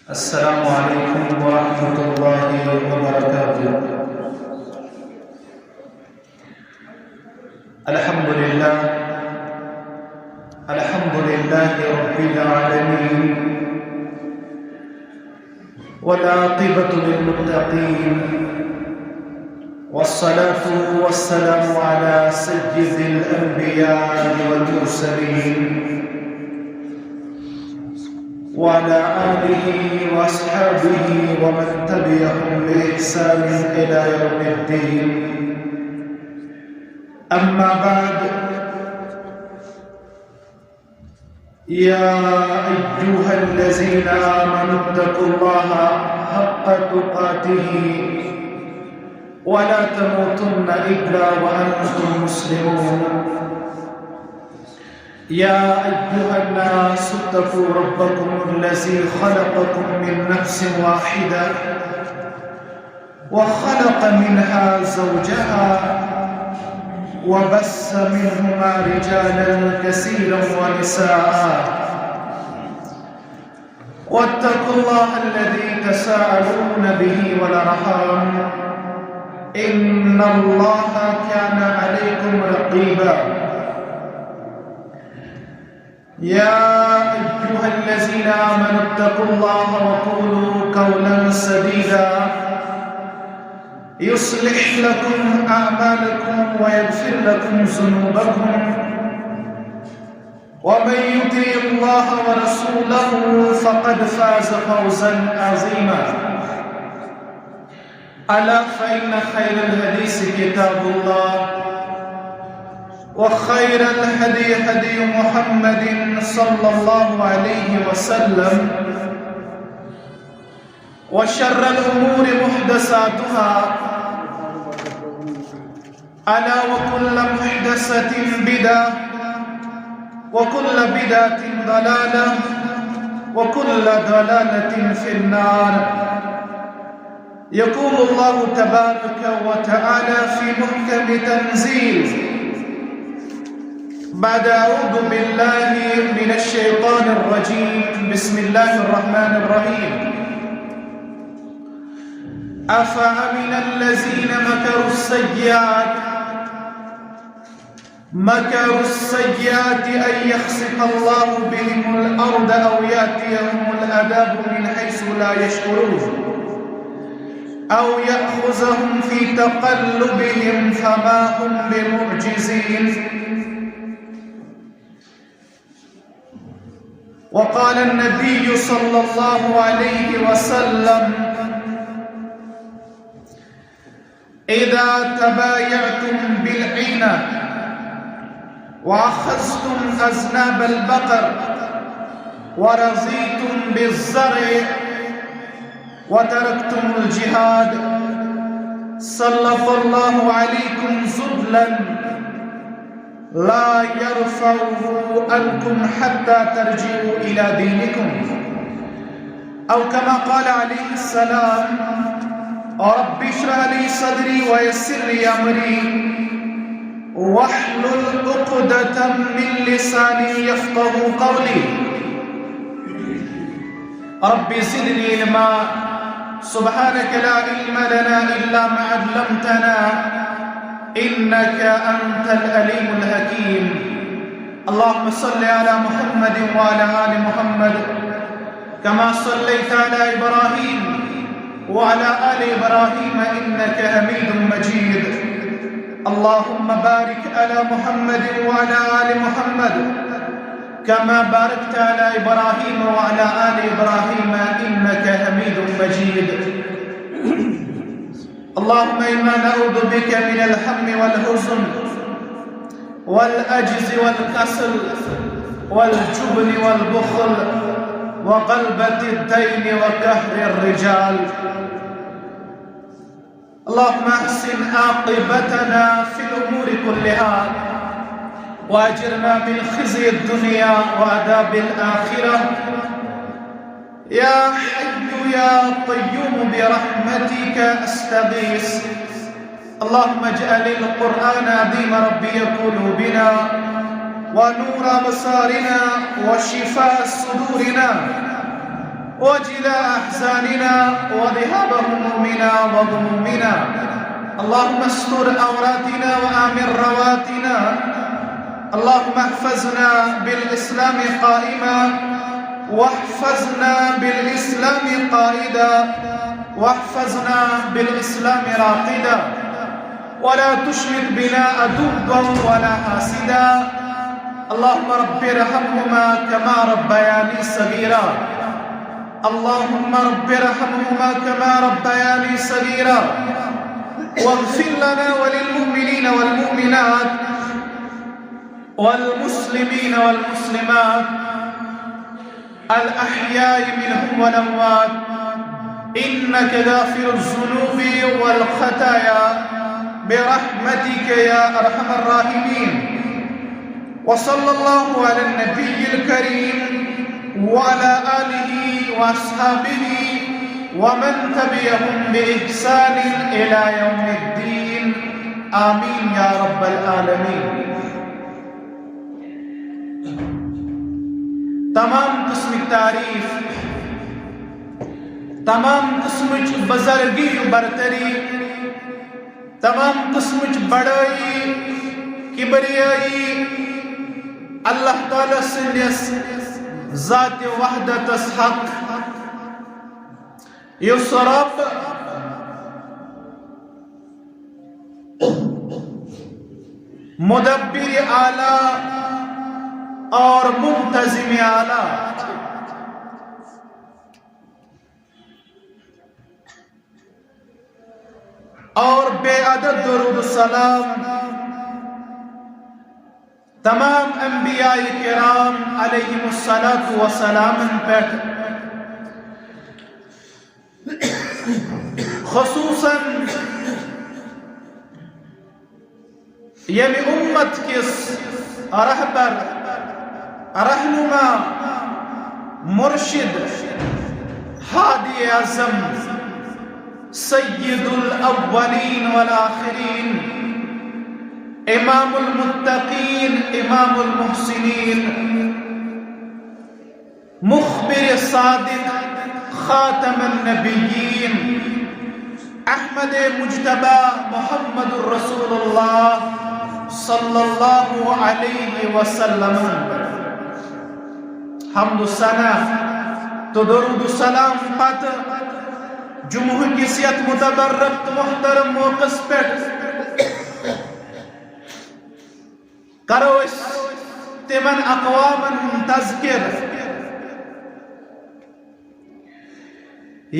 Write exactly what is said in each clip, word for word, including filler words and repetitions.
السلام عليكم ورحمة الله وبركاته. الحمد لله. الحمد لله رب العالمين. والعاقبة للمتقين. والصلاة والسلام على سيد الأنبياء والمرسلين. وعلى آله وأصحابه ومن تبعهم بإحسان إلى يوم الدين. أما بعد، يا أيها الذين آمنوا اتقوا الله حق تقاته ولا تموتن إلا وأنتم مسلمون. يا أيها الناس اتقوا ربكم الذي خلقكم من نفس واحدة وخلق منها زوجها وبث منهما رجالا كثيرا ونساء واتقوا الله الذي تساءلون به والأرحام إن الله كان عليكم رقيبا. يا أيها الذين آمنوا اتقوا الله وقولوا قولا سديدا يصلح لكم أعمالكم ويغفر لكم ذنوبكم ومن يطع الله ورسوله فقد فاز فوزا عظيما. ألا فإن خير الحديث كتاب الله وخير الهدي هدي محمد صلى الله عليه وسلم وشر الأمور محدثاتها ألا وكل محدثة بدعة وكل بدعة ضلالة وكل ضلالة في النار. يقول الله تبارك وتعالى في محكم تنزيل بعد أعوذ بالله من الشيطان الرجيم. بسم الله الرحمن الرحيم. أفأمن الذين مكروا السيئات مكروا السيئات أن يخسف الله بهم الأرض أو يأتيهم العذاب من حيث لا يشعرون أو يأخذهم في تقلبهم فما هم بمعجزين. وقال النبي صلى الله عليه وسلم: إذا تبايعتم بالعينة وأخذتم أذناب البقر ورضيتم بالزرع وتركتم الجهاد سلط الله عليكم ذلا لا يرفعه عنكم حتى ترجعوا إلى دينكم. أو كما قال عليه السلام: رب اشرح لي صدري ويسر لي أمري واحلل عقدة من لساني يفقه قولي. رب زدني علما. سبحانك لا علم لنا إلا ما علمتنا إنك أنت العليم الحكيم. اللهم صل على محمد وعلى آل محمد كما صليت على إبراهيم وعلى آل إبراهيم إنك حميد مجيد. اللهم بارك على محمد وعلى آل محمد كما باركت على إبراهيم وعلى آل إبراهيم إنك حميد مجيد. اللهم إنا نعوذ بك من الهم والحزن والعجز والكسل والجبن والبخل وغلبة الدين وقهر الرجال. اللهم أحسن عاقبتنا في الأمور كلها وأجرنا من خزي الدنيا وعذاب الآخرة. يا حي يا قيوم برحمتك أستغيث. اللهم اجعل القرآن العظيم ربيع قلوبنا ونور أبصارنا وشفاء صدورنا وجلاء أحزاننا وذهاب همومنا وغمومنا. اللهم استر عوراتنا وآمن رواتنا. اللهم احفظنا بالإسلام قائما، واحفظنا بالإسلام قائدا، واحفظنا بالإسلام راقدا، ولا تشمت بنا عدوا ولا حاسدا. اللهم رب ارحمهما كما ربياني صغيرا. اللهم رب ارحمهما كما ربياني صغيرا. واغفر لنا وللمؤمنين والمؤمنات والمسلمين والمسلمات الأحياء منهم والأموات، إنك غافر الذنوب والخطايا برحمتك يا أرحم الراحمين. وصلى الله على النبي الكريم وعلى آله وأصحابه ومن تبعهم بإحسان إلى يوم الدين. آمين يا رب العالمين. تمام قسمٕچ تعریف، تمام قسمٕچ بزرگی و برتری، تمام قسمٕچ بڑٲیی، کبریٲیی اللہ تعالیٰ سٕنٛدِس ذاتِ وحدتس حق، یُس رب مدبر اعلیٰ اور منتظم اعلیٰ، اور بے عدد درود و سلام تمام انبیاء کرام علیہم الصلوۃ والسلام پہ، خصوصاً ییٚمہِ اُمت کِس رہبر، رہنما، مرشد، ہادی اعظم، سید الاولین والآخرین، امام المتقین، امام المحسنین، مخبر صادق، خاتم النبیین، احمد مجتبی محمد رسول اللہ صلی اللہ علیہ وسلم حمد و ثنا تو درود و سلام پتہٕ جمعہ کِس یتھ متبرک تہٕ محترم موقعس پٮ۪ٹھ کرو أسۍ تِمن اقوامن ہُنٛد تذکر،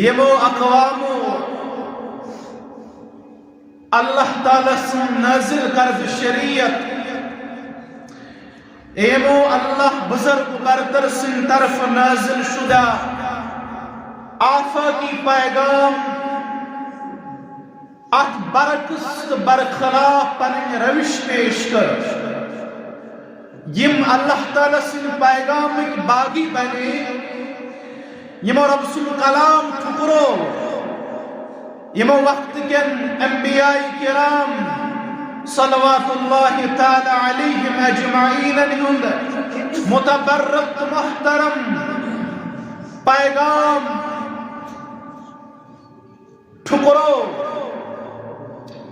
یِمو اقوامو اللہ تعالیٰ سٕنٛز نازل کردٕ شریعت، یِمو اللہ بزرگ برتر سٕنٛدِ طرفہٕ نازل شدہ آفاقی پیغام اتھ برعکس تہٕ برخلاف پنٕنۍ روش پیش کٔر۔ یِم اللہ تعالیٰ سٕنٛدِ پیغامٕکۍ باغی بنے، یِمو رب سُنٛد کلام ٹھُکرو، یِمو وقت کٮ۪ن انبیاء کرام صلوات اللہ تعالیٰ علیہم اجمعین ہُنٛد متبرک تہٕ محترم پیغام ٹھُکرو۔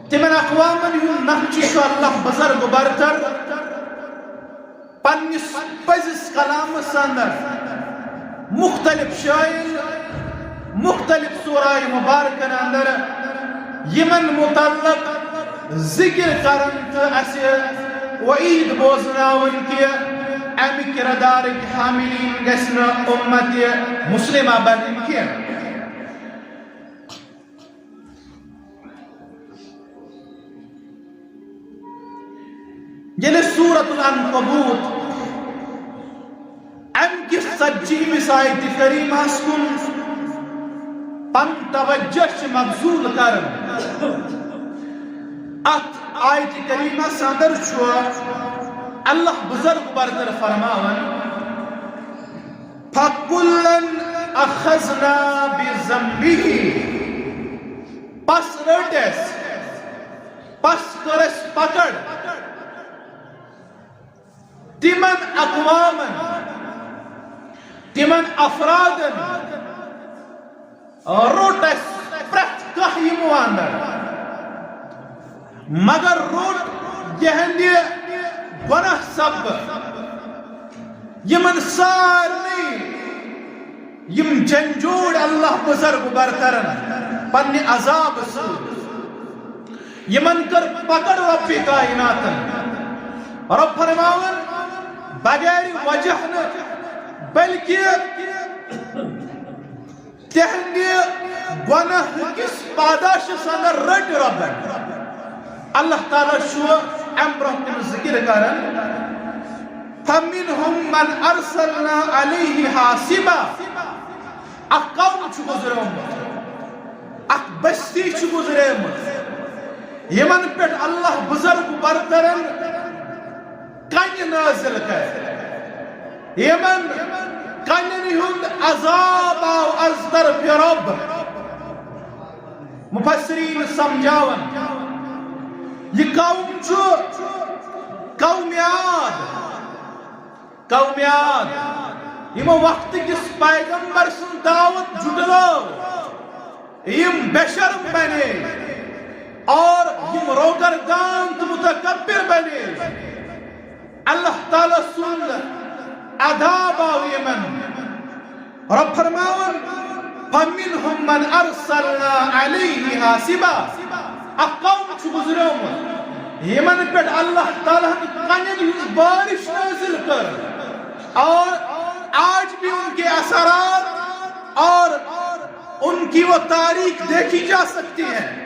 تِمن اقوامن ہُنٛد نقشہٕ چھُ اللہ بزرگ برتر پننِس پٔزِس کلامس اندر مختلف جاین، مختلف سورہ مبارکن اندر یِمن متعلق ذکر کران تہٕ اسہِ وعید بوزناوان کہِ امہِ کردارٕکۍ حاملین گژھِ نہٕ امت مسلمہ بنٕنۍ کینٛہہ۔ ییٚلہِ سورۃ العنکبوت امہِ کِس ژتجی ہِمِس آیتِ کریمہس کُن پنُن توجہ چھِ مبذول کران، اتھ آیتِ کریمہس اندر چھُ اللہ بزرگ برتر فرماوان، فَكُلًّا أَخَذْنَا بِذَنبِهِ۔ پس رٔٹ اسہِ، پس کٔر اسہِ پکڑ تِمن اقوامن، تِمن افرادن، روٚٹ اَسہِ پرٛٮ۪تھ کانٛہہ یِمو اندر، مگر روٚٹ یِہنٛدِ گۄناہ سببہٕ یِمن سارنٕے یِم جنجوڑ اللہ بزرگ برترن پننہِ عذابہٕ سۭتۍ۔ یِمن کٔر پکڑ رۄبِ کائناتن۔ رۄب فرماوان، بغیر وجہ نہٕ، بلکہ تِہنٛدِ گۄناہ کِس پاداشس اندر رٔٹۍ رۄبن۔ اللہ تعالیٰ چھُ امہِ برونٛہہ کُن ذکر کران، فَمِنْهُمْ مَنْ أَرْسَلْنَا عَلَيْهِ حَاصِبًا۔ اکھ قوم چھُ گُزریومُت، اکھ بستی چھِ گُزریمٕژ، یِمن پٮ۪ٹھ اللہ بزرگ برترن کنہِ نازل کرِ۔ یِمن کنٮ۪ن ہُنٛد عذاب آو از طرفِ رۄب۔ مفسرین سمجھاوان، یہِ قوم چھُ قومِ عاد۔ قومِ عاد، یِمو وقت کِس پیغمبر سٕنٛز دعوت جُٹلٲو، یِم بے شرم بنے اور یِم روگردان تہٕ متکبر بنے۔ اللہ تعالیٰ سُنٛد عذاب آو یِمن۔ رۄب فرماوان، فَمِنْهُمْ مَنْ أَرْسَلْنَا عَلَيْهِ حَاصِبًا۔ اکھ قوم چھُ گُزریومُت، یِمن پٮ۪ٹھ اللہ تعالیٰ ہن کنٮ۪ن ہٕنٛز بارش نٲزِل کٔر، اور آج بھی ان کے اثرات اور ان کی وہ تاریخ دیکھی جا سکتی ہے،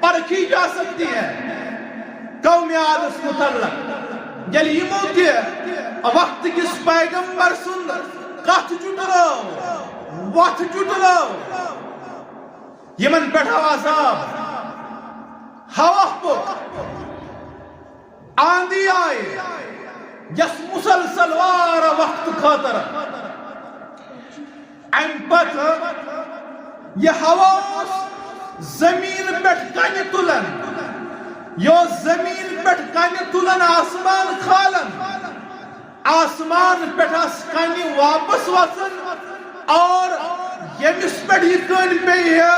پرکھی جا سکتی ہے۔ قومِ عادس متعلق ییٚلہِ یِمو تہِ وقت کِس پیغمبر سُنٛد کتھ جُٹرٲو، وتھ جُٹرٲو، یِمن پٮ۪ٹھ آو عذاب، ہوا پوٚک، آندھی آیہِ، یۄس مسلسل واریاہ وقت خٲطرٕ۔ امہِ پتہٕ یہِ ہوا اوس زمین پٮ۪ٹھ کنہِ تُلان، یہِ اوس زمین پٮ۪ٹھ کنہِ تُلان، آسمان کھالان۔ آسمان پٮ۪ٹھ آسہٕ کنہِ واپس وسان اور ییٚمِس پٮ۪ٹھ یہِ کٔنۍ پیٚیہِ ہے،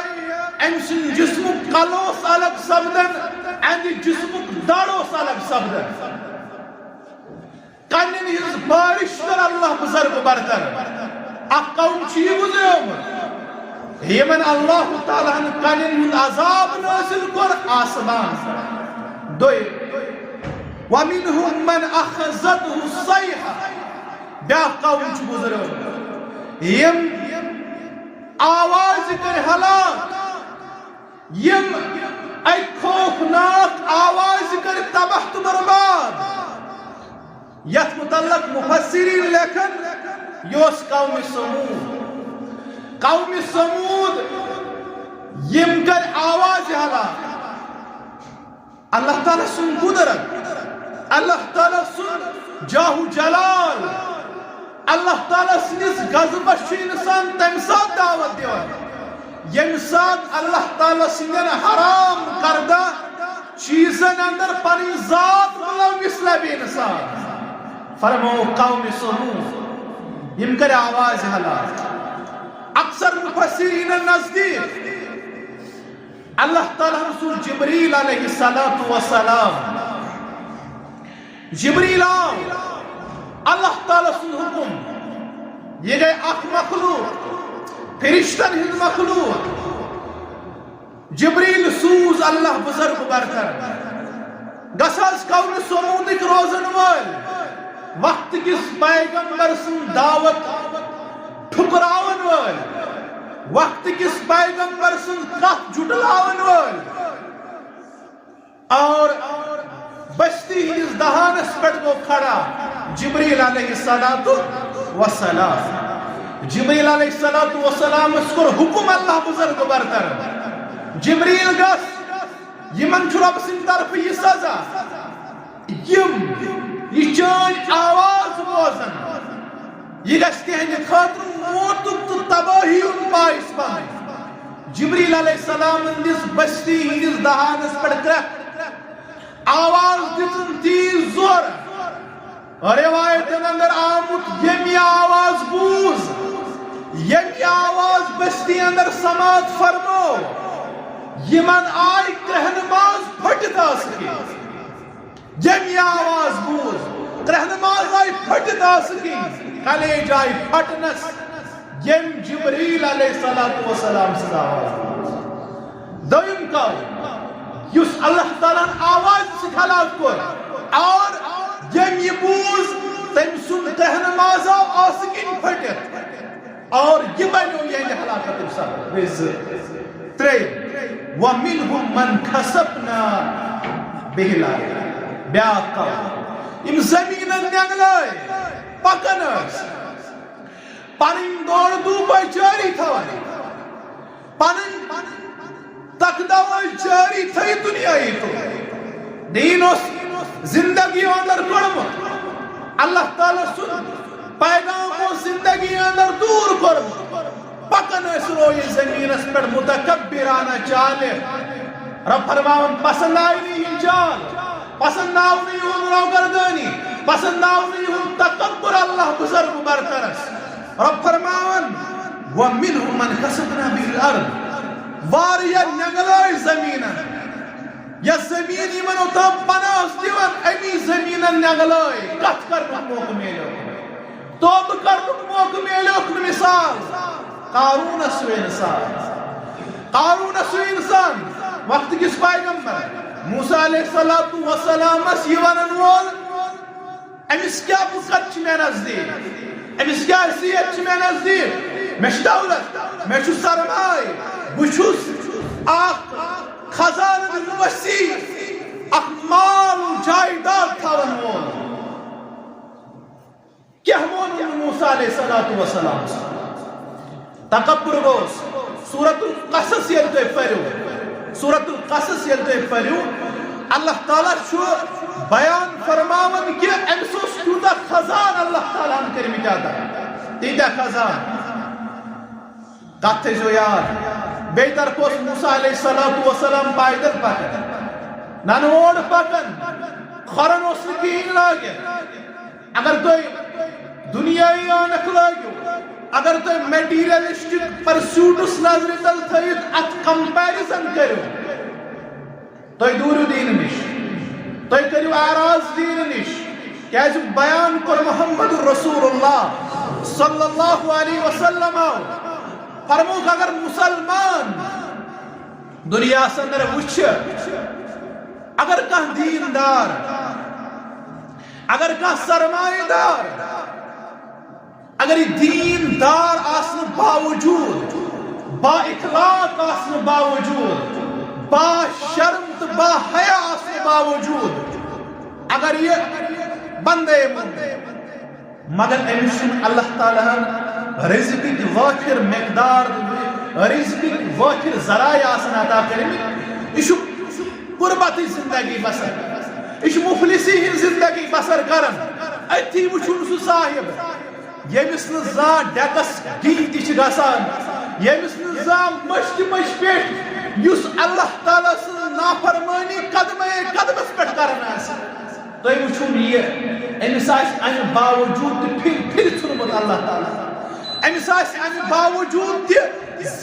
أمۍ سُنٛد جسمُک کلہٕ اوس الگ سپدان، اَمہِ جسمُک دڑ اوس الگ سپدان۔ کنٮ۪ن ہٕنٛز بارش کٔر اللہ بزرگ برتر۔ اکھ قوم چھُ یہِ گُزریومُت، یِمن اللہ تعالیٰ ہن کنٮ۪ن ہُنٛد عذاب نٲزِل کوٚر آسمان پٮ۪ٹھ۔ دوٚیِم، وَمِنْهُمْ مَنْ أَخَذَتْهُ الصَّيْحَةُ۔ بیٛاکھ قوم چھُ گُزریومُت، یِم آوازِ کٔرۍ ہلاک، یِم اَکہِ خوفناک آوازِ کٔرۍ تباہ تہٕ برباد۔ یتھ متعلق مفسرین لیکھن، یہِ اوس قومِ ثمود۔ قومِ ثمود، یِم کٔرۍ آوازِ ہلاک۔ اللہ تعالیٰ سُنٛد قدرت، اللہ تعالیٰ سُنٛد جاہ و جلال، اللہ تعالیٰ سٕنٛدِس غضبس چھُ انسان تمہِ ساتہٕ دعوت دِوان، ییٚمہِ ساتہٕ اللہ تعالیٰ سٕنٛدٮ۪ن حرام کردہ چیٖزن اندر پنٕنۍ ذات ملوث لبہِ انسان۔ فرموو قومِ ثمود، یِم کٔرۍ آوازِ ہلاک۔ اکثر مفسرینن نزدیٖک اللہ تعالیٰ ہن سوٗز جبریل علیہ الصلوۃ والسلام۔ جبریل آو، اللہ تعالیٰ سُنٛد حُکُم۔ یہِ گٔے اکھ مخلوق، فرشتن ہٕنٛز مخلوق۔ جبریل سوٗز اللہ بزرگ برتر۔ گژھ حظ قومِ ثمودٕکۍ روزن وٲلۍ، وقت کِس پیغمبر سٕنٛز دعوت ٹھُکراون وٲلۍ، وقت کِس پیغمبر سٕنٛز کتھ جُٹلاون وٲلۍ۔ اور بستی ہٕنٛدِس دہانس پٮ۪ٹھ گوٚو کھڑا جبریل علیہ الصلوۃ والسلام۔ جبریل علیہ الصلوۃ والسلامس کوٚر حُکُم اللہ بزرگ برتر۔ جبریل گژھ، یِمن چھُ رۄب سٕنٛدِ طرفہٕ یہِ سزا، یِم یہِ چٲنۍ آواز بوزن، یہِ گژھِ تِہنٛدِ خٲطرٕ موتُک تہٕ تبٲہی ہُنٛد باعث بنُن۔ جبریل علیہ السلامن دِژ بستی ہٕنٛدِس دہانس پٮ۪ٹھ کرٛٮ۪کھ۔ آواز دِژٕن تیز زور۔ روایتن اندر آمُت، ییٚمۍ یہِ آواز بوٗز، ییٚمہِ آواز بستی اندر سماعت فرمو، یِمن آیہِ کرٛہنہٕ منٛز پھٔٹِتھ آسہٕ کِنۍ۔ ییٚمہِ آواز بوٗز، کرٛہنہٕ منٛز آیہِ پھٔٹِتھ آسہٕ کِنۍ، کلیج آیہِ پھٹنس، ییٚمہِ جبریل علیہ الصلوۃ والسلام سٕنٛز آواز بوٗز۔ دوٚیِم کَتھ، یُس اللہ تعالیٰ ہن آوازِ سۭتۍ ہلاک کوٚر، اور ییٚمۍ یہِ بوٗز، تٔمۍ سُنٛد کرٛہنہٕ منٛز آو آسہٕ کِنۍ پھٔٹِتھ۔ اور یہِ بنیو یِہنٛدِ ہلاکتُک سبب۔ گٔے زٕ۔ ترٛیٚیِم، وَمِنْهُمْ مَنْ خَسَفْنَا بِهِ الْأَرْضَ۔ بیٛاکھ قوم، یِم زٔمیٖنَن نٮ۪نٛگلٲے پَکان ٲسۍ، پَنٕنۍ دورٕ دوٗپَے جٲری تھاوان، پَنٕنۍ تَکھ دَوا جٲری تھٲیِتھ دُنیاہی تُل۔ دیٖن اوس زِندگی اندر کوٚڑمُت، اللہ تعالیٰ سُنٛد پیغام اوس زندگی اندر دوٗر کوٚرمُت۔ پکان ٲسۍ رویہِ زٔمیٖنَس پٮ۪ٹھ متکبرانہ چالہِ۔ رب فرماوان، پسند آیہِ نہٕ یِہنٛز چال، پسند آو نہٕ یِہُنٛد روگردٲنی، پسند آو نہٕ یِہُنٛد تکبر، اللہ بزرگ برترس۔ رب فرماوان، وَمِنْهُمْ مَنْ خَسَفْنَا بِهِ الْأَرْضَ۔ واریاہ نٮ۪نٛگلٲے زٔمیٖنَن۔ یۄس زٔمیٖن یِمن اوٚتام پناہ ٲس دِوان، اَمی زٔمیٖنَن نٮ۪نٛگلٲے۔ کتھ کرنُک موقعہٕ میلیو؟ توبہٕ کرنُک موقعہٕ میلیوکھ نہٕ۔ مثال، قارون سُے انسان۔ قارون سُے انسان، وقت کِس پیغمبر موسیٰ علیہ الصلوۃ والسلامس یہِ ونن وول، أمِس کیٛاہ وُسعت چھِ مےٚ نزدیٖک؟ أمِس کیٛاہ حیثیت چھِ مےٚ نزدیٖک؟ مےٚ چھِ دولت، مےٚ چھُ سرمایہِ، بہٕ چھُس اکھ خزانہٕ وسیع، اکھ مال جایداد تھاون وول۔ کیٛاہ ووٚن موسیٰ علیہ الصلوۃ والسلام؟ تکبر گوس۔ سورۃ القصص ییٚلہِ تُہۍ پٔرِو، سورۃ القصص ییٚلہِ تُہۍ پٔرِو، اللہ تعالیٰ چھُ بیان فرماوان کہِ أمِس اوس کیٛوٗتاہ خزان اللہ تعالیٰ ہن کٔرمٕتۍ عطا، تیٖتیٛاہ خزان۔ کتھ تھٲیزیو یاد۔ بیٚیہِ طرفہٕ اوس موسیٰ علیہ الصلوۃ والسلام پیدل پکان، ننہٕ ووڑ پکان، کھۄرن اوس نہٕ کِہیٖنۍ لٲگِتھ۔ اگر تُہۍ دُنیاہی عٲنکھ لٲگِو، اگر تُہۍ materialistic pursuits نظرِ تل تھٲیِتھ اتھ comparison کٔرِو، تُہۍ دوٗرِو دیٖنہٕ نِش، تُہۍ کٔرِو آراز دیٖنہٕ نِش۔ کیٛازِ بیان کوٚر محمد رسول اللہ صلی اللہ علیہ وسلم، فرمووُکھ، اگر مسلمان دُنیاہس اندر وٕچھِ، اگر کانٛہہ دیٖندار، اگر کانٛہہ سرمایہ دار، اگر یہِ دیٖندار آسنہٕ باوجوٗد، با اخلاق آسنہٕ باوجوٗد، با شرم تہٕ با حیا آسنہٕ باوجوٗد، اگر یہِ بندے مگر أمِس چھُنہٕ اللہ تعالیٰ ہن رزقٕکۍ وٲفر مقدار، رزقٕکۍ وٲفر ذرایع آسان عطا کٔرمٕتۍ۔ یہِ چھُ غربتٕچ زندگی بسر، یہِ چھُ مفلسی ہٕنٛز زندگی بسر کران۔ أتھی وٕچھُن سُہ صاحب، ییٚمِس نہٕ زانٛہہ ڈیکس ڈی تہِ چھِ گژھان، ییٚمِس نہٕ زانٛہہ مٔشتہِ مٔشتہِ پٮ۪ٹھ، یُس اللہ تعالیٰ سٕنٛز نافرمٲنی قدمے قدمس پٮ۪ٹھ کران آسہِ۔ تُہۍ وٕچھِو یہِ، أمِس آسہِ اَمہِ باوجوٗد تہِ پھِرِ پھِرِ ژھُنمُت اللہ تعالیٰ۔ أمِس آسہِ اَمہِ باوجوٗد تہِ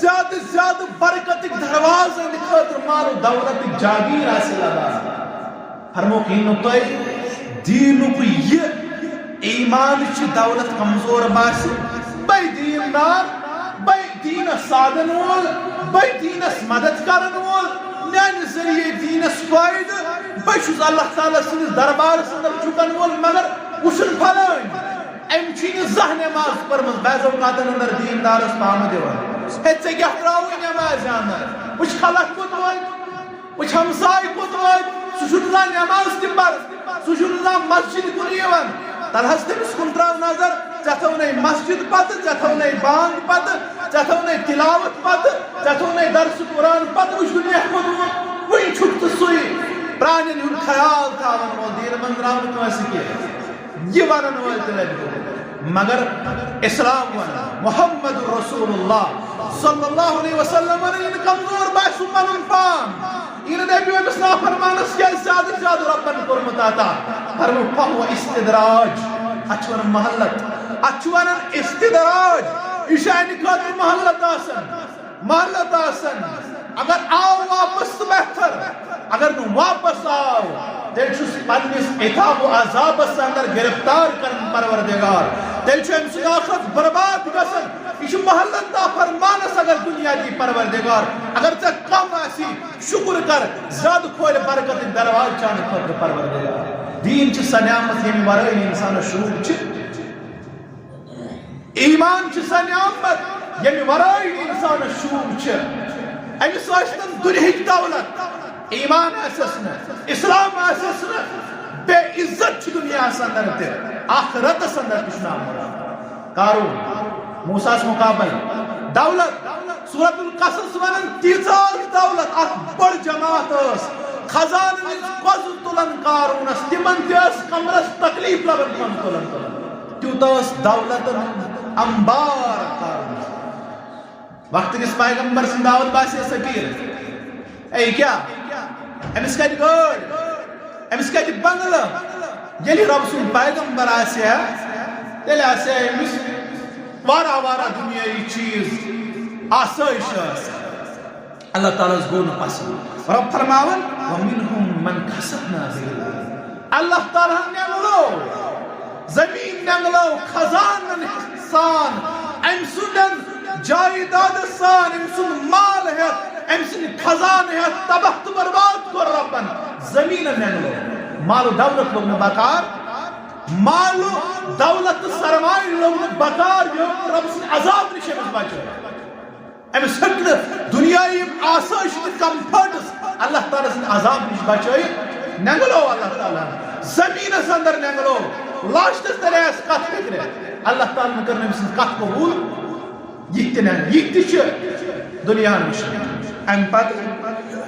زیادٕ زیادٕ برکتٕکۍ دروازٕ أمہِ خٲطرٕ، مال و دولتٕکۍ جاگیٖر آسہِ لبان۔ فرمووُکھ، یہِ نہٕ تۄہہِ دیٖنُک یہِ ایٖمانٕچ دولت کمزور باسہِ، بے دیٖندار، بے دیٖنس سادن وول، بے دیٖنس مدد کرن وول، میانہِ ذٔریعے دیٖنس فٲیدٕ، بے چھُس اللہ تعالیٰ سٕنٛدِس دربارس اندر جُکن وول، مگر وٕچھُن پھلٲنۍ، أمۍ چھُے نہٕ زانٛہہ نٮ۪ماز پٔرمٕژ، بعض اوقاتن اندر دیٖندارس پامہٕ دِوان۔ ہے، ژےٚ کیٛاہ ترٛاوٕے نٮ۪مازِ اندر؟ وٕچھ خلق کوٚت وٲتۍ، وٕچھ ہمساے کوٚت وٲتۍ، سُہ چھُنہٕ زانٛہہ نٮ۪ماز تہِ پران۔ سُہ چھُنہٕ زانٛہہ مسجد کُن یِوان۔ تَلہٕ حظ تٔمِس کُن ترٛاو نظر، ژےٚ تھٲونَے مسجد پتہٕ، ژےٚ تھٲونَے بانگ پتہٕ، ژےٚ تھٲونَے تلاوت پتہٕ، ژےٚ تھٲونَے درس قرآن پتہٕ، وٕچھ دُنیا کوٚت ووت۔ وٕنہِ چھُکھ ژٕ سُے پرٛانٮ۪ن ہُنٛد خیال تھاوان وول، دیٖنہٕ منٛز درٛاو نہٕ کٲنٛسہِ کینٛہہ۔ یہِ وَنَن وٲلۍ تہِ لَبہِ۔ مگر اسلام وَنان، محمد رسول اللہ صلی اللہ علیہ وسلم وَنان، یہِ نہٕ کمزور باسہِ سُہ پَنُن پان۔ یہِ نہٕ دٔپِو أمِس نافرمانس کیٛازِ زیادٕ زیادٕ رۄپن کوٚرمُت عطا۔ فرموو، فہو استدراج۔ اتھ چھِ ونان مہلت، اتھ چھِ ونان استدراج۔ یہِ چھُ اَمہِ خٲطرٕ مہلت آسان، مہلت آسان۔ اگر آو واپس تہٕ بہتر، اگر نہٕ واپس آو، تیٚلہِ چھُس پننِس عتاب و عذابس اندر گرفتار کران پروردگار۔ تیٚلہِ چھُ أمۍ سُنٛد آخرت برباد گژھان۔ یہِ چھُ مہلت نافرمانس اگر دُنیا دی پروردگار۔ اگر ژےٚ کم آسی، شکر کر، زیادٕ کھولہِ برکتٕکۍ دروازٕ چانہِ خٲطرٕ پروردگار۔ دیٖن چھِ سۄ نعمت ییٚمہِ ورٲے نہٕ انسانس شوٗب چھِ۔ ایمان چھِ سۄ نعمت ییٚمہِ ورٲے نہٕ انسانس شوٗب چھِ۔ أمِس ٲسۍ تن دُنیہٕچ دولت، ایمان آسٮ۪س نہٕ، اسلام آسٮ۪س نہٕ، بے عزت چھِ دُنیاہس اندر تہِ، آخرتس اندر تہِ چھُ نامراد۔ قارون، موسیٰ ہس مقابل، دولت، سورت القصص ونان تیٖژاہ ٲس دولت، اکھ بٔڑ جماعت ٲس، خزانن ہٕنٛز کۄزٕ تُلان قارونس، تِمن تہِ ٲس کمرس تکلیف لگان کۄزٕ تُلان تُلان۔ تیوٗتاہ ٲس دولتن ہُنٛد انبار قارون۔ وقت کِس پیغمبر سٕنٛز دعوت باسے سفیر۔ اے کیٛاہ؟ أمِس کتہِ گٲڑۍ؟ أمِس کتہِ بنگلہٕ؟ ییٚلہِ رۄب سُنٛد پیغمبر آسہِ ہا، تیٚلہِ آسہِ ہا أمِس واریاہ واریاہ دُنیٲیی چیٖز، آسٲیِش ٲس۔ اللہ تعالیٰ ہس گوٚو نہٕ پسنٛد۔ رۄب فرماوان، "وَمِنْهُمْ مَنْ خَسَفْنَا بِهِ الْأَرْضَ۔" اللہ تعالیٰ ہن نٮ۪نٛگلو، زمیٖن نٮ۪نٛگلو خزانن سان، أمۍ سُنٛدٮ۪ن جایدادس سان، أمۍ سُنٛد مال ہٮ۪تھ، أمۍ سٕنٛدۍ خزانہٕ ہٮ۪تھ تباہ تہٕ برباد کوٚر رۄبن۔ زمیٖن نٮ۪نٛگلو، مال و دولت لوٚگ نہٕ بکار، مال و دولت تہٕ سرمایہِ لوٚگ نہٕ بکار، یہِ رۄب سٕنٛدِ عذاب نِش أمِس بچٲو۔ أمِس ہیوٚک نہٕ دُنیاہی یِم آسٲیِش تہٕ comforts اللہ تعالیٰ سٕنٛدِ عذاب نِش بچٲیِتھ۔ نٮ۪نٛگلو اللہ تعالیٰ ہن۔ زمیٖنس اندر نٮ۪نٛگلو۔ لاسٹس ترِ اَسہِ کتھ فِکرِ۔ اللہ تعالیٰ ہن کٔر نہٕ أمۍ سٕنٛز کتھ قبوٗل۔ یہِ تہِ نٮ۪نٛگ-، یہِ تہِ چھِ دُنیاہن وٕچھمٕتۍ۔ اَمہِ پتہٕ،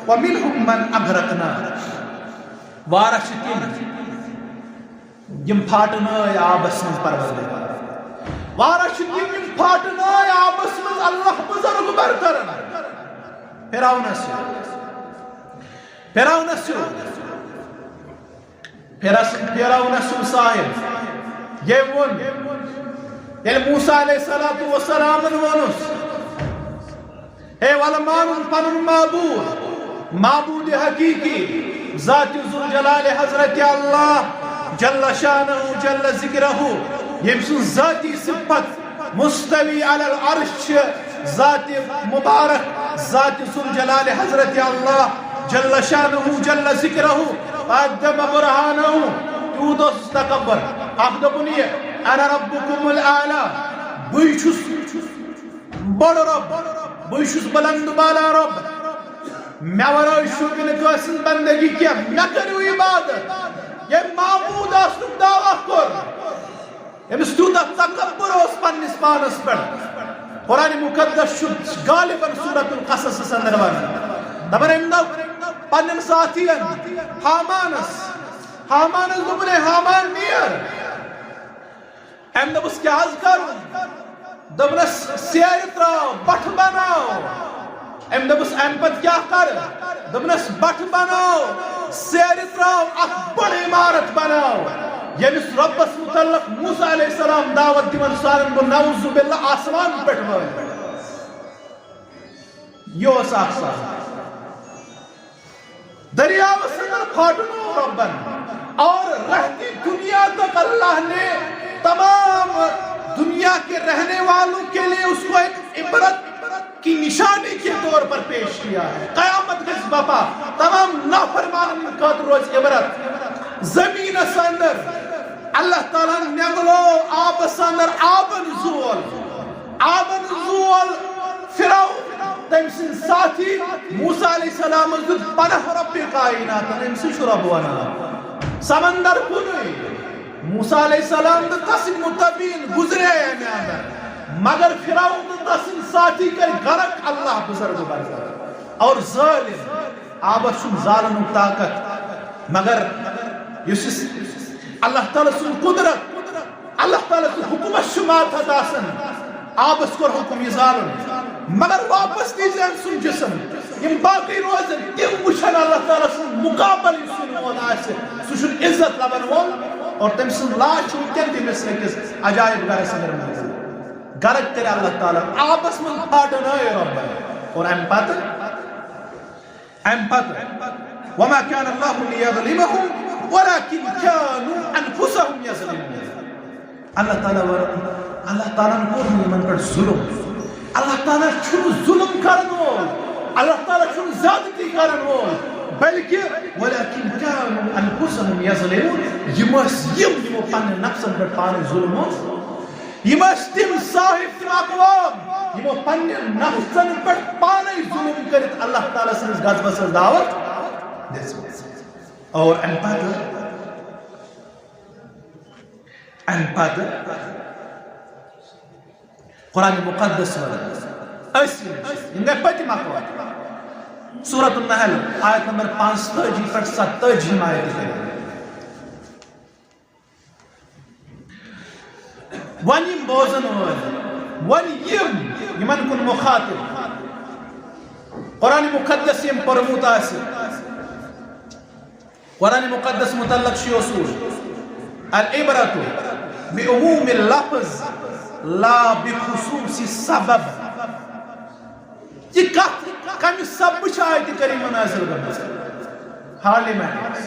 "وَمِنْهُمْ مَنْ أَغْرَقْنَا۔" واریاہ چھِ تِم یِم پھاٹنٲے آبس منٛز پروردگار۔ واریاہ چھِ تِم یِم پھاٹنٲے آبس منٛز اللہ بزرگ برترن۔ فرعونس ہیوٚو۔ فرعونس ہیوٚو۔ فرس-، فرعونس ہیوٚو صاحب۔ ییٚمۍ ووٚن، ییٚلہِ موسیٰ علیہ الصلوۃ والسلامن ووٚنُس، ہے، ولہٕ مانُن پنُن معبود، معبود حقیقی، ذات ذوالجلال حضرت اللہ جل شانہ جل ذکرہ، ییٚمۍ سٕنٛز ذاتی صفت مستوی علی العرش چھِ، ذات مبارک، ذات ذوالجلال حضرت اللہ جل شانہ جل ذکرہ، قدم برہانہ، تیوٗت اوس تکبر۔ اکھ دوٚپُن یہِ، "انا ربکم الاعلی"، بٕے چھُس بوٚڑ رۄب، بٕے چھُس بلند بالا رۄب، مےٚ ورٲے چھُنہٕ کٲنٛسہِ ہٕنٛز بندگی کینٛہہ، مےٚ کٔرِو عبادت۔ ییٚمۍ معبود آسنُک دعویٰ کوٚر، أمِس تیوٗتاہ تکبر اوس پننِس پانس پٮ۪ٹھ۔ قرآن مقدس چھُ غالباً سورۃ القصصس اندر ونان، دپان أمۍ دوٚپ پننٮ۪ن ساتھین، ہامانس، ہامانس دوٚپُن، "ہے ہامان، نیر۔" أمۍ دوٚپُس، "کیٛاہ حظ کَرُن؟" دوٚپنَس، "سیرِ ترٛاو، بَٹھٕ بَناو۔" أمۍ دوٚپُس، "اَمہِ پَتہٕ کیٛاہ کَرٕ؟" دوٚپنَس، "بَٹھٕ بَناو، سیرِ ترٛاو، اَکھ بٔڑ عمارت بَناو، ییٚمِس رۄبَس مُتعلق موسیٰ علیہ السلام دعوت دِوان سُہ اَنَن بہٕ نعوذ باللہ آسمان پٮ۪ٹھ وٲلِتھ۔" یہِ اوس اَکھ سَوال۔ دریاوس اندر پھاٹنو ربن، اور رہتی دنیا تک اللہ نے تمام دنیا کے رہنے والوں کے لیے اس کو ایک عبرت کی نشانی کے طور پر پیش کیا ہے۔ قیامت گژھِ بپا، تمام نافرمانن خٲطرٕ روزِ عبرت۔ زمینس اندر اللہ تعالیٰ ہن نٮ۪نٛگلو آبس اندر آبن زول، آبن زول فرعون، تٔمۍ سٕنٛدۍ ساتھی موسیٰ علیہ السلامس دیُت پناہ رب کائناتن، أمۍ سٕے چھُ رب ونان۔ سمندر کُنُے، موسیٰ علیہ السلام تہٕ تسٕنٛدۍ متبعین گُزرے امہِ اندر، مگر فرعون تہٕ تسٕنٛدۍ ساتھی کٔرۍ غرق اللہ بزرگ برتر۔ اور ظٲلم، آبس چھُنہٕ زالنُک طاقت، مگر یُس یہِ اللہ تعالیٰ سُنٛد قدرت، اللہ تعالیٰ سُنٛد حکمس چھُ ماتحت آسان۔ آبس کوٚر حکم یہِ زالُن، مگر واپس دیٖزِ أمۍ سُنٛد جسم۔ یِم باقٕے روزن، تِم وٕچھن اللہ تعالیٰ سُنٛد مقابل، یُس یِنہٕ وول آسہِ، سُہ چھُنہٕ عزت لبن وول۔ اور تٔمۍ سٕنٛز لاش چھِ وٕنکٮ۪ن تہِ مصرٕ کِس عجایب گرس اندر موجود۔ غرق کرِ اللہ تعالیٰ، آبس منٛز پھاٹنٲے رۄبن۔ اور امہِ پتہٕ، امہِ پتہٕ، وما كان الله ليظلمهم ولكن كانوا أنفسهم يظلمون۔ اللہ تعالیٰ ون-، اللہ تعالیٰ ہن کوٚر نہٕ یِمن پٮ۪ٹھ ظلم۔ اللہ تعالیٰ چھُنہٕ ظلم کرن وول۔ اللہ تعالیٰ چھُنہٕ زیادتی کرن وول، بلکہِ ولكن كانوا أنفسهم يظلمون۔ یِم ٲسۍ یِم، یِمو پننہِ نفسن پٮ۪ٹھ پانے ظلم اوس۔ یِم ٲسۍ تِم صاحب، تِم اقوام، یِمو پننہِ نفسن پٮ۪ٹھ پانے ظلم کٔرِتھ اللہ تعالیٰ سٕنٛدِس غضبس ٲس دعوت دِژمٕژ۔ اور امہِ پتہٕ، امہِ پتہٕ قرآن مقدس ونان، أسۍ یِم چھِ، یِم گٔے پٔتِم اقوام۔ سورۃ النحل، آیت نمبر پانٛژتٲجی پٮ۪ٹھ ستتٲجی آیت کریمہ۔ وۄنۍ یِم بوزن وٲلۍ، وۄنۍ یِم، یِمن کُن مخاطب، قرآن مقدس یِم پوٚرمُت آسہِ، قرآن مقدس متعلق چھُ یہِ اصوٗل، العبرة بعموم اللفظ لا بخصوص السبب۔ یہِ کتھ کمہِ سببہٕ چھِ آیتِ کریمہ نازل گٔمٕژ؟ حالہِ محنت۔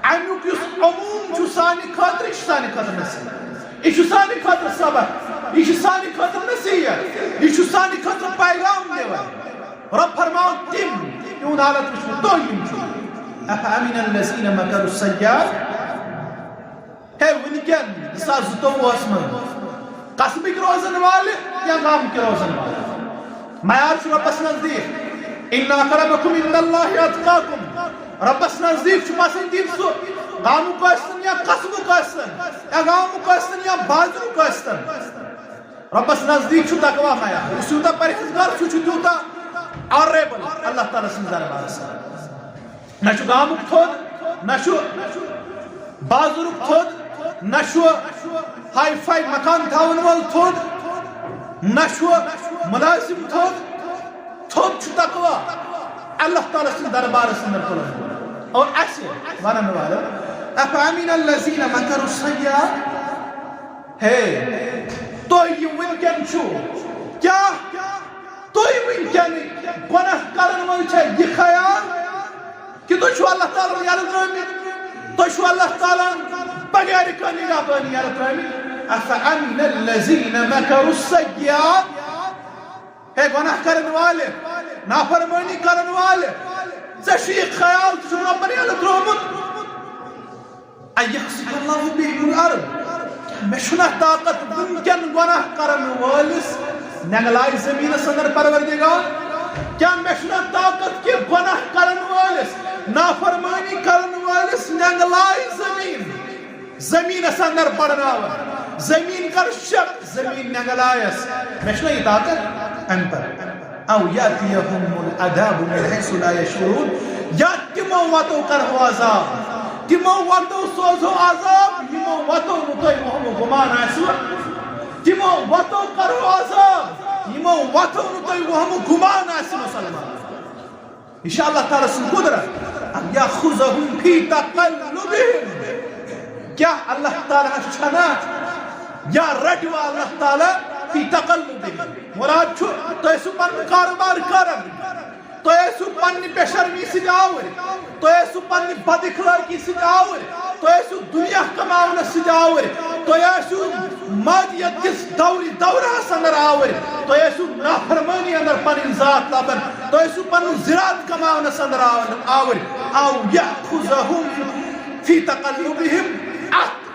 امیُک یُس عموم چھُ سانہِ خٲطرٕ، یہِ چھُ سانہِ خٲطرٕ نصیحت، یہِ چھُ سانہِ خٲطرٕ سبق، یہِ چھُ سانہِ خٲطرٕ نصیحت، یہِ چھُ سانہِ خٲطرٕ پیغام دِوان۔ رۄب فرماوان، تِم، تِہُنٛد حالت وٕچھِو تُہۍ، یِم چھِو۔ أفأمن الذين مكروا السيئات۔ ہے، وٕنکٮ۪ن زٕ ساس زٕتووُہس منٛز قصبٕکۍ روزن والہِ یا گامٕکۍ روزن والہِ، معیار چھُ رۄبس نزدیٖک۔ إن أكرمكم عند الله أتقاكم۔ رۄبس نزدیٖک چھُ پسندیٖد سُہ، گامُک ٲسۍتن یا قصبُک ٲسۍتن، یا گامُک ٲسۍتن یا بازرُک ٲسۍتن۔ رۄبس نزدیٖک چھُ تقویٰ معیار۔ یُس یوٗتاہ پرہیزگار چھُ، چھُ تیوٗتاہ honourable اللہ تعالیٰ سٕنٛدِس دربارس منٛز۔ نہ چھُ گامُک تھوٚد، نہ چھُ بازرُک تھوٚد، نہ چھُ high-fi مکان تھاون وول تھوٚد، نہ چھُ ملازم تھوٚد۔ تھوٚد چھُ تقویٰ اللہ تعالیٰ سٕنٛدِس دربارس اندر تُلن وول۔ اور اسہِ ونن والٮ۪ن، أفأمن الذين مكروا السيئات۔ ہے، تُہۍ یِم وٕنکٮ۪ن چھِو، کیٛاہ تُہۍ وٕنکٮ۪ن گۄناہ کرن وٲلۍ چھا یہِ خیال کہِ تُہۍ چھِو اللہ تعالیٰ ہن یلہٕ ترٲومٕتۍ؟ تُہۍ چھِو اللہ تعالیٰ ہن بغیر کانٛہہ نگہبٲنی یلہٕ ترٲومٕتۍ؟ أفأمن الذين مكروا السيئات۔ ہے گۄناہ کرن والہِ، نافرمٲنی کرن والہِ، ژےٚ چھُ یہِ خیال ژٕ چھُکھ رۄبن یلہٕ ترٛوومُت؟ أن يخسف الله بهم الأرض۔ کیٛاہ مےٚ چھُنہ طاقت وٕنکٮ۪ن گۄناہ کرن وٲلِس نٮ۪نٛگلایہِ زٔمیٖنس اندر، پروردگار؟ کیٛاہ مےٚ چھُنہ طاقت کہِ گۄناہ کرن وٲلِس، نافرمٲنی کرن وٲلِس نٮ۪نٛگلایہِ زٔمیٖن؟ زٔمیٖنس اندر بڑناوان، زٔمیٖن کر شک، زٔمیٖن نٮ۪نٛگلایس۔ مےٚ چھُنہ یہِ طاقت؟ امہِ پتہٕ، أو يأتيهم العذاب من حيث لا يشعرون۔ یا تِمو وتو کرہو عذاب، تِمو وتو سوزہو عذاب، یِمو وتو نہٕ تۄہہِ وہمہٕ گُمان آسِوٕ، تِمو وتو کرہو عذاب، یِمو وتو نہٕ تۄہہِ وہمہٕ گُمان آسہِ مُسلمان۔ یہِ چھِ اللہ تعالیٰ سٕنٛز قدرت۔ أم يأخذهم في تقلبهم۔ کیٛاہ اللہ تعالیٰ ہس چھنا یا رٹوا اللہ تعالیٰ في تقلبهم؟ مراد چھُ، تُہۍ ٲسِو پنُن کاروبار کران، تُہۍ ٲسِو پننہِ بے شرمی سۭتۍ آوٕرۍ، تُہۍ ٲسِو پننہِ بد اخلٲقی سۭتۍ آوٕرۍ، تُہۍ ٲسِو دُنیا کماونس سۭتۍ آوٕرۍ، تُہۍ ٲسِو مادیت کِس دورِ دورہس اندر آوٕرۍ، تُہۍ ٲسِو نافرمٲنی اندر پنٕنۍ ذات لبان، تُہۍ ٲسِو پنُن زِراعت کماونس اندر آوٕرۍ، آوٕرۍ۔ أو يأخذهم في تقلبهم۔ اتھ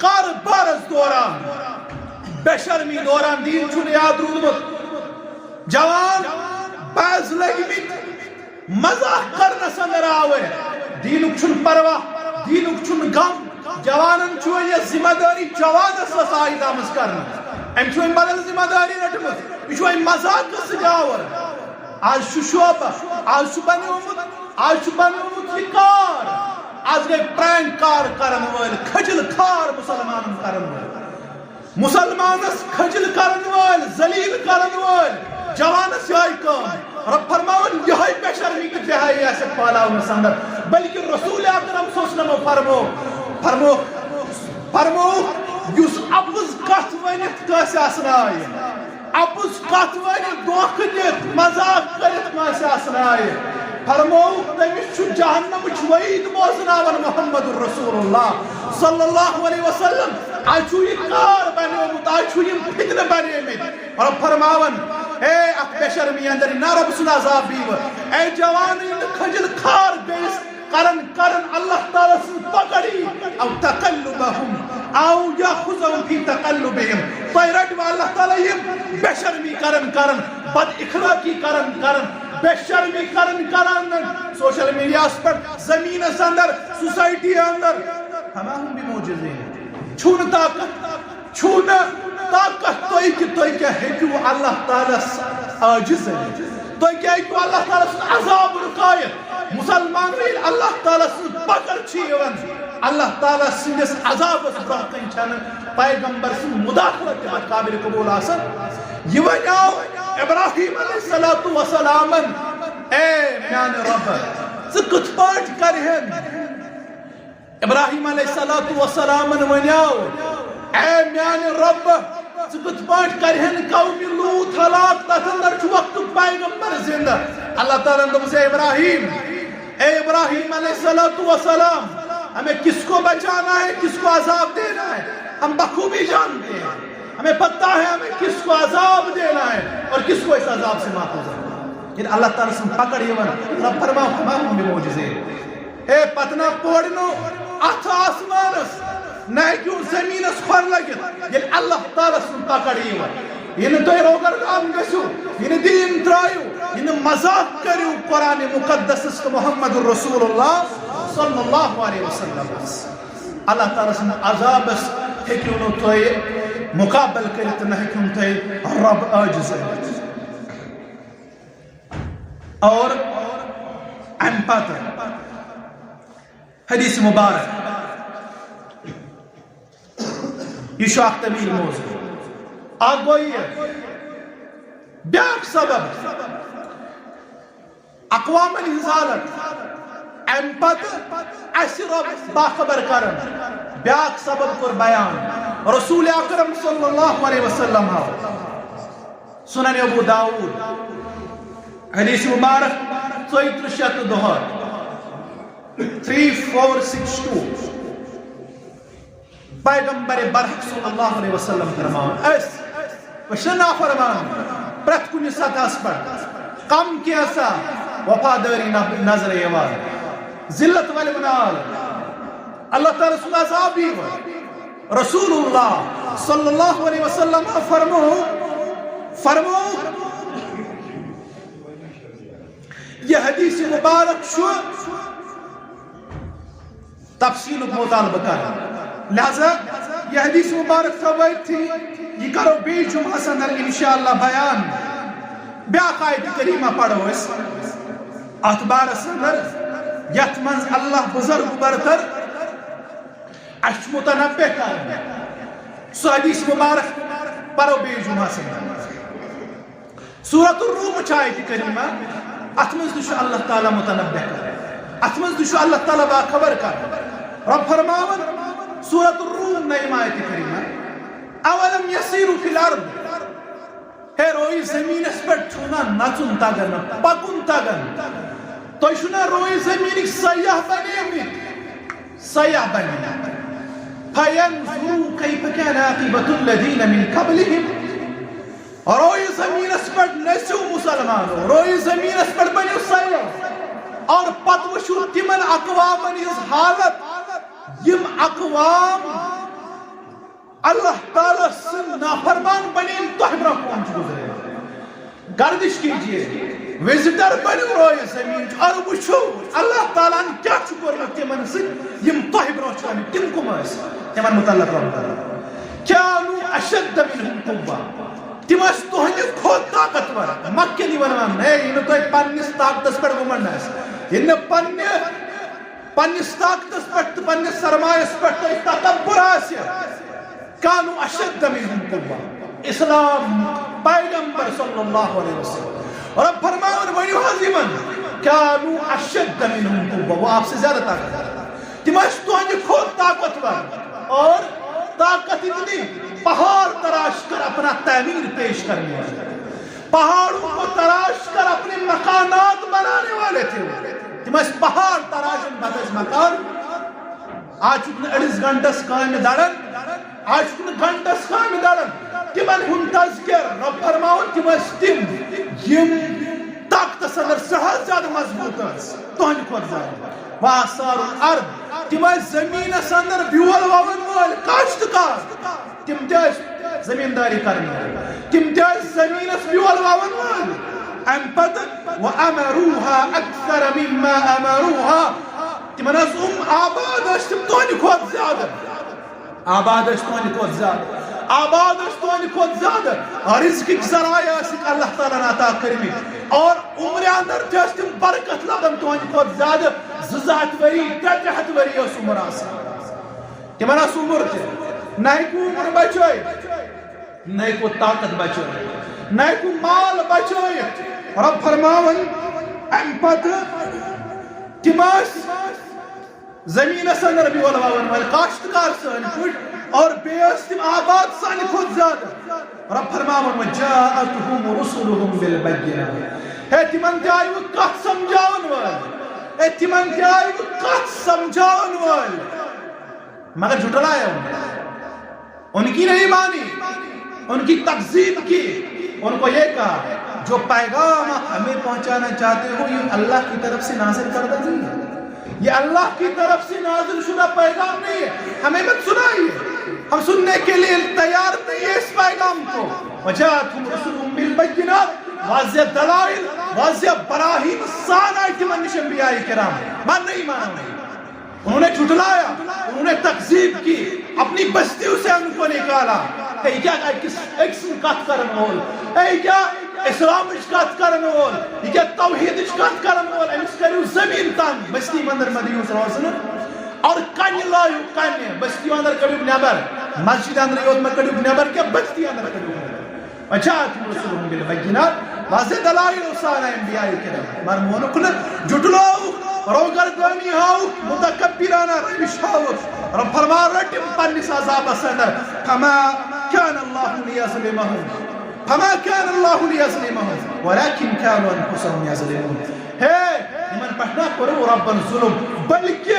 کارٕبارس دوران، بے شرمی دوران، دیٖن چھُنہٕ یاد روٗدمُت۔ جوان بعض لٔگۍ مٕتۍ مذاق کرنس اندر آوٕرۍ۔ دیٖنُک چھُنہٕ پرواہ، دیٖنُک چھُنہٕ غم۔ جوانن چھُ وۄنۍ یہِ ذمہ دٲری جوانس ٲس عائد آمٕژ کرنہٕ۔ أمۍ چھُ وۄنۍ بدل ذمہ دٲری رٔٹمٕژ۔ یہِ چھُ وۄنۍ مذاقس سۭتۍ آوُر۔ آز چھُ شعبہٕ، آز چھُ بنیومُت، آز چھُ بنیومُت یہِ کار۔ آز گٔے prank کار کرن وٲلۍ، کھجل کار مُسلمانن کرن وٲلۍ، مُسلمانس کھجل کرن وٲلۍ، ذلیل کرن وٲلۍ۔ جوانس یِہوٚے کٲم۔ رۄب فرماوان، یِہوٚے بے شرمی تہٕ بے حیٲیی آسہِ پھٲلاونس اندر۔ بلکہِ رسول اکرم صلی اللہ علیہ وسلم فرمو، فرمو، فرمو، یُس اپُز کتھ ؤنِتھ کٲنٛسہِ آسنایہِ، اَپُز کَتھ ؤنِتھ، دھوکہٕ دِتھ، مذاق کٔرِتھ کٲنٛسہِ آسنایہِ۔ فرمووُکھ، تٔمِس چھُ جہنمٕچ وعیٖد بوزناوان محمد رسول اللہ صلی اللہ علیہ وسلم۔ آز چھُ یہِ کار بنیومُت، آز چھُ یِم فتنہٕ بنیمٕتۍ۔ رب فرماوان، اے اَتھ بے شرمی اندر، نہ رب سُنٛد عذاب بیٖوٕ۔ اے جوان، یِم خجل خار بیٚیِس کرن کرن اللہ تعالیٰ سٕنٛز پکڑ یی، او تقلبہم، او یاخذہم فی تقلبہم۔ تۄہہِ رٹوٕ اللہ تعالیٰ یِم بے شرمی کرن کرن، بد اخلاقی کرن کرن، بے شرمی کرن کرن، سوشل میڈیاہس پٮ۪ٹھ، زمینس اندر، سوسائٹی اندر۔ فما ہم بمعجزین۔ چھُنہٕ طاقت، چھُنہٕ طاقت تۄہہِ کہِ تُہۍ کیٛاہ ہیٚکِو اللہ تعالیٰ ہس عاجز أنِتھ؟ تُہۍ کیٛاہ ہیٚکِو اللہ تعالیٰ سُنٛد عذاب رُکٲیِتھ؟ مسلمان، ییٚلہِ اللہ تعالیٰ سٕنٛز پکڑ چھِ یِوان، اللہ تعالیٰ سٕنٛدِس عذابس برٛونٛہہ کنہِ چھنہٕ پیغمبر سٕنٛز مداخلت تہِ پتہٕ قابل قبول آسان۔ یہِ وَنیو ابراہیم علیہ الصلوۃ والسلامن، اے میانہِ رۄبہ، ژٕ کِتھ پٲٹھۍ کرِہن؟ ابراہیم علیہ الصلوۃ والسلامن ونیو، اے میانہِ رۄبہ، ژٕ کِتھ پٲٹھۍ کرِہن قومِ لوط ہلاک؟ تتھ اندر چھُ وقتُک پیغمبر زندہ۔ اللہ تعالیٰ نے دوٚپُس، اے ابراہیم، اے ابراہیم علیہ الصلوۃ والسلام، ہمیں کس کو بچانا ہے، کس کو عذاب دینا ہے، ہم بخوبی جانتے ہیں۔ ہمیں پتہ ہے ہمیں کس کو عذاب دینا ہے اور کس کو اس عذاب سے محفوظ رکھنا ہے۔ ییٚلہِ اللہ تعالیٰ سٕنٛز پکڑ یِوان، رب فرماو، فما ہم بمعجزین۔ اے پتنا پورنو اتھ آسمانس، نہ ہیٚکِو زمینس کھۄر لٔگِتھ، ییٚلہِ اللہ تعالیٰ سٕنٛز پکڑ یِوان۔ یہِ نہٕ تُہۍ روگردان گٔژھِو، یہِ نہٕ دیٖن ترٛٲیِو، یہِ نہٕ مذاق کٔرِو قرآن مقدسس تہٕ محمد رسول اللہ صلی اللہ علیہ وسلمس۔ اللہ تعالیٰ سٕنٛدِ عذابس ہیٚکِو نہٕ تُہۍ مقابل کٔرِتھ، نہ ہیٚکِو نہٕ تُہۍ رب عاجز أنِتھ۔ اور امہِ پتہٕ حدیث مبارک، یہِ چھُ اکھ طویل موضوع۔ اکھ گوٚو یہِ، بیٛاکھ سبب، اقوامن ہٕنٛز حالت، امہِ پتہٕ اسہِ رب باخبر کرن۔ بیٛاکھ سبب کوٚر بیان رسول اکرم صلی اللہ علیہ وسلم ہاو۔ سنن ابو داؤد، حدیث مبارک ژۄیہِ ترٕٛہ شیٚتھ تہٕ دُہٲٹھ، three four six two۔ پیغمبر برحق صلی اللہ علیہ وسلم فرماوان، أسۍ، أسۍ چھِ نافرمان پرٛٮ۪تھ کُنہِ سطحس پٮ۪ٹھ، کم کینٛژھا وفادٲری نظ-، نظرِ یِوان، ذلت والہِ منال، اللہ تعالیٰ سُنٛد عذاب یِوان۔ رسول اللہ صلی اللہ علیہ وسلم فرمو، فرمو، یہ حدیث مبارک چھُ تفصیلُک مطالبہٕ کران۔ لہذا یہ حدیث مبارک تھاوو أتھی، یہ کرو بیٚیہِ جمعہ اندر انشاءاللہ بیان۔ بیٛاکھ آیت کریمہ پرو أسۍ اتھ بارس اندر، یتھ منٛز اللہ بزرگ برتر اسہِ چھُ متنبہ کران۔ سُہ حدیث مبارک پرو بیٚیہِ جمعہ اندر۔ سورۃ الروم چھِ آیت کریمہ، اتھ منٛز تہِ چھُ اللہ تعالیٰ متنبہ کران، اتھ منٛز تہِ چھُ اللہ تعالیٰ باخبر کران۔ رب فرماوان، سورۃ الروم، نٔیِم آیت کریمہ، اولم یسیروا فی الارض، ہے روی زمینس پٮ۪ٹھ چھُو نہ نژُن تگان، نہ پکُن تگان؟ تُہۍ چھِو نہ روی زمینٕکۍ سیاح بنیمٕتۍ، سیاح بنیمٕتۍ؟ فینظروا کیف کان عاقبۃ الذین من قبلہم۔ روی زمینس پٮ۪ٹھ نٔژِو مسلمانو، روی زمینس پٮ۪ٹھ بٔنِو سیاح، اور پتہٕ وٕچھِو تِمن اقوامن ہٕنٛز حالت، یِم اقوام اللہ تعالیٰ سٕنٛدۍ نافرمان بنے، تۄہہِ برٛونٛہہ کُن چھِ گُزران۔ گردش کیجیے، وزٹر بٔنِو روی زمین اور وٕچھِو اللہ تعالیٰ ہن کیٛاہ چھُ کوٚرمُت تِمن سۭتۍ، یِم تۄہہِ برٛونٛہہ چھِ آمٕتۍ۔ تِم کٕم ٲسۍ؟ تِمن متعلق رب تعالیٰ، کانوا اشد منہم قوہ، تِم ٲسۍ تُہنٛدِ کھۄتہٕ طاقتور۔ مکہ کٮ۪ن یِوان وننہٕ، ہے، یہِ نہٕ تۄہہِ پننِس طاقتس پٮ۪ٹھ گُمنڈ آسہِ، یہِ نہٕ پننہِ، پننِس طاقتس پٮ۪ٹھ تہٕ پننِس سرمایس پٮ۪ٹھ تۄہہِ تکبر آسہِ۔ کانوا اشد منہم قوہ۔ اسلام پیغمبر صلی اللہ علیہ وسلم۔ رب فرماوان، ؤنِو حظ یِمن، کانوا اشد منہم قوہ، وہ آپ سے زیادہ طاقتور۔ تِم ٲسۍ تُہنٛدِ کھۄتہٕ طاقتور۔ اور طاقت اتنی، پہاڑ ترا تعمیر پیش کرنے والے، پہاڑوں کو تراش کر اپنے مکانات بنانے والے تھے وہ۔ تم ٲسۍ پہاڑ تراشان، پتہٕ ٲسۍ مکان۔ آز چھُکھ نہٕ أڑِس گنٹس کامہِ دَران، آز چھُکھ نہٕ گنٹس کامہِ دَران۔ تِمن ہُنٛد تذکر، رب فرماوان، تِم ٲسۍ تِم یِم طاقتس اندر سہل زیادٕ مضبوط ٲسۍ تُہنٛدِ کھۄتہٕ زیادٕ۔ وآثار الارض، تِم ٲسۍ زٔمیٖنس اندر بیول وَوَن وٲلۍ کاشتکار۔ تِم تہِ ٲسۍ زٔمیٖندٲری کرن وٲلۍ، تِم تہِ ٲسۍ زٔمیٖنس بیول وَوَن وٲلۍ۔ اَمہِ پتہٕ وَأَمَرُوهَا أَكْثَرَ مِمَّا أَمَرُوهَا، تِمن ٲس یِم آباد ٲسۍ تِم تُہنٛدِ کھۄتہٕ زیادٕ، آباد ٲسۍ تُہنٛدِ کھۄتہٕ زیادٕ، آباد ٲسۍ تُہنٛدِ کھۄتہٕ زیادٕ۔ رزقٕکۍ ذرایع ٲسِکھ اللہ تعالیٰ ہن عطا کٔرمٕتۍ، اور عمرِ اندر تہِ ٲسۍ تِم برکت لبان تُہنٛدِ کھۄتہٕ زیادٕ۔ زٕ زٕ ہتھ ؤری، ترٛےٚ ترٛےٚ ہتھ ؤری ٲس عمر آسان۔ تِمن ٲس عمر تہِ، نہ ہیٚکہِ عمر بچٲیِتھ، نہ ہیٚکہِ طاقت بچٲیِتھ، نہ ہیٚکہِ مال بچٲیِتھ۔ رب فرماوان، اَمہِ پتہٕ تِم ٲسۍ زٔمیٖنَس اندر بیول وَوَن وٲلۍ کاشتکار سٲنۍ پٲٹھۍ، اور بیٚیہِ ٲسۍ تِم آباد سانہِ کھۄتہٕ زیادٕ۔ رب فرماوان، وَجَاءَتْهُمْ رُسُلُهُمْ بِالْبَيِّنَاتِ۔ ہے، تِمن تہِ آیہِ وۄنۍ کتھ سمجھاون وٲلۍ، ہے، تِمن تہِ آیہِ وۄنۍ کتھ سمجھاون وٲلۍ، مگر جھٹلایو۔ ان کی نہیں مانی، ان کی تکذیب کی، ان کو یہ کہا، جو پیغام آپ ہمیں پہنچانا چاہتے ہو، یہ اللہ کی طرف سے نازل کردہ نہیں ہے۔ یہ اللہ کی طرف سے نازل شدہ پیغام نہیں ہے، ہمیں مت سنائیے، ہم سننے کے لیے تیار نہیں ہے اس پیغام کو۔ وجاءتهم رسلهم بالبينات، واضح دلائل، واضح براہین سان آئے تِمن نِش انبیاء کرام، مگر نہیں مانا۔ انہوں نے جھٹلایا، انہوں نے تکذیب کی، اپنی بستیوں سے ان کو نکالا۔ ہے، یہ کیا، کس ایک سن کتھ کرن وول؟ ہے، یہ کیا اسلامٕچ کتھ کرن وول؟ یہ کیا توحیدٕچ کتھ کرن وول؟ أمِس کٔرِو زٔمیٖن تنگ، بستی مندر مدیوس روزنہٕ۔ اور کنہِ لایو کنہِ، بستی اندر کٔڑِو نٮ۪بر، مسجد اندر یوت مہ کٔڑِو نٮ۪بر، کیا بستی اندر کٔڑِو نٮ۪بر۔ وجاءتهم رسلهم بالبينات، واضح دلائل سان آئے انبیاء کرام۔ مگر مونُکھ نہٕ، جھٹلووُکھ، روگردانی ہاوُکھ، متکبرانہ روش ہاوُکھ۔ رب فرمان، رٔٹِم پننِس عذابس اندر۔ فما كان الله ليظلمهم، فما كان الله ليظلمهم ولكن كانوا أنفسهم يظلمون۔ ہے، یِمن پٮ۪ٹھ نہ کوٚرُو رۄبن ظُلم، بلکہِ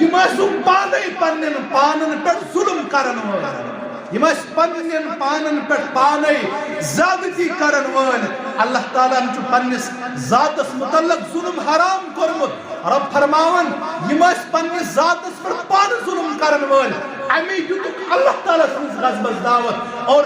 یِم ٲسِو پانے پننٮ۪ن پانن پٮ۪ٹھ ظُلم کرن وٲلۍ۔ یِم ٲسۍ پننٮ۪ن پانن پٮ۪ٹھ پانے زیادتی کرن وٲلۍ۔ اللہ تعالیٰ ہن چھُ پننِس ذاتس متعلق ظُلم حرام کوٚرمُت۔ رب فرماوان، یِم ٲسۍ پننِس ذاتس پٮ۪ٹھ پانہٕ ظُلم کرن وٲلۍ۔ اَمے دیُتُکھ اللہ تعالیٰ سٕنٛدِس غضبس دعوت۔ اور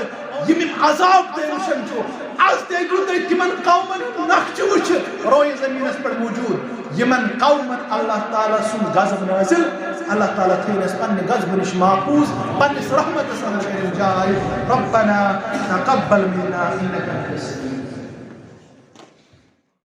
یِم یِم عذاب تُہۍ وٕچھان چھِو، از تہِ ہیٚکِو تُہۍ تِمن قومن ہُنٛد نقشہٕ وٕچھِتھ رویہِ زٔمیٖنس پٮ۪ٹھ موجود۔ یِمن قومن اللہ تعالیٰ سُنٛد غضب نٲزِل، اللہ تعالیٰ تھٲوِن اَسہِ پننہِ غضبہٕ نِش محفوٗظ، پننِس رحمتس اندر کٔرِن جاے۔ ربنا تقبل منا انك انت السميع العليم۔